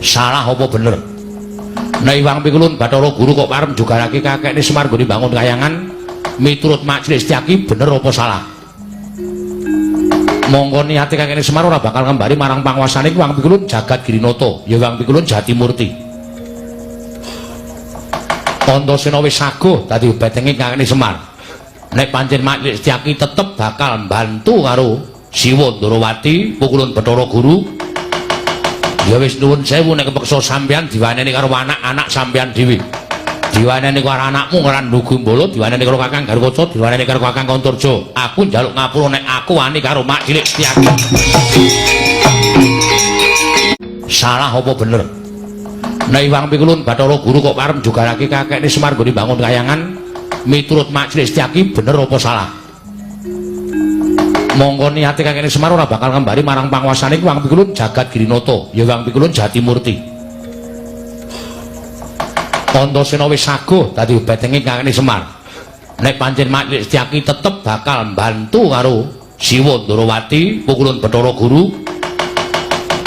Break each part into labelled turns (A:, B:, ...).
A: Salah apa bener? Nek Iwang Pikulun Bathara Guru kok parem jugarake kakekne Semar nggone bangun kayangan miturut Mak Cilik Setyaki bener apa salah? Mongko niate kakekne Semar ora bakal ngembari marang panguasane Iwang Pikulun jagat Girinata, ya Iwang Pikulun Jatimurti. Antasena wis saguh dadi betenge kakekne Semar. Nek pancen Mak Cilik Setyaki tetep bakal mbantu karo Siwa Ndorowati Pukulun Bathara Guru. Ya wis nuwun sewu nek kepeksa sampeyan diwaneni karo anak-anak sampeyan dhewe. Diwaneni karo anakmu Randhu Gumbala, diwaneni karo Kakang Garukaca, diwaneni karo Kakang Kantarja. Aku njaluk ngapura nek aku wani karo Mak Cilik Setyaki. Salah apa bener? Nek Iwang Pikulun Bathara Guru kok parem jugarake kakekne Semar nggone bangun kayangan miturut Mak Cilik Setyaki bener apa salah? Mongko niate kakekne Semar ora bakal ngembari marang panguasane Iwang Pikulun jagat Girinata, ya Iwang Pikulun Jatimurti. Antasena wis saguh dadi betenge kakekne Semar. Nek pancen Mak Cilik Setyaki tetep bakal mbantu karo Siwa Ndorowati Pukulun Bathara Guru.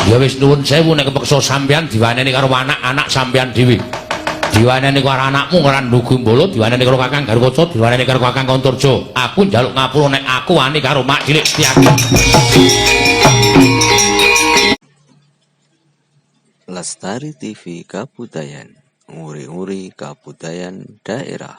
A: Ya wis nuwun sewu nek kepeksa sampeyan diwaneni karo anak-anak sampeyan dhewe. Diwaneni karo anakmu Randhu Gumbala, diwaneni karo Kakang Garukaca, diwaneni karo Kakang Kantarja. Aku njaluk ngapura nek aku wani karo Mak Cilik Setyaki.
B: Lestari TV Kabudayan, nguri-nguri kabudayan daerah.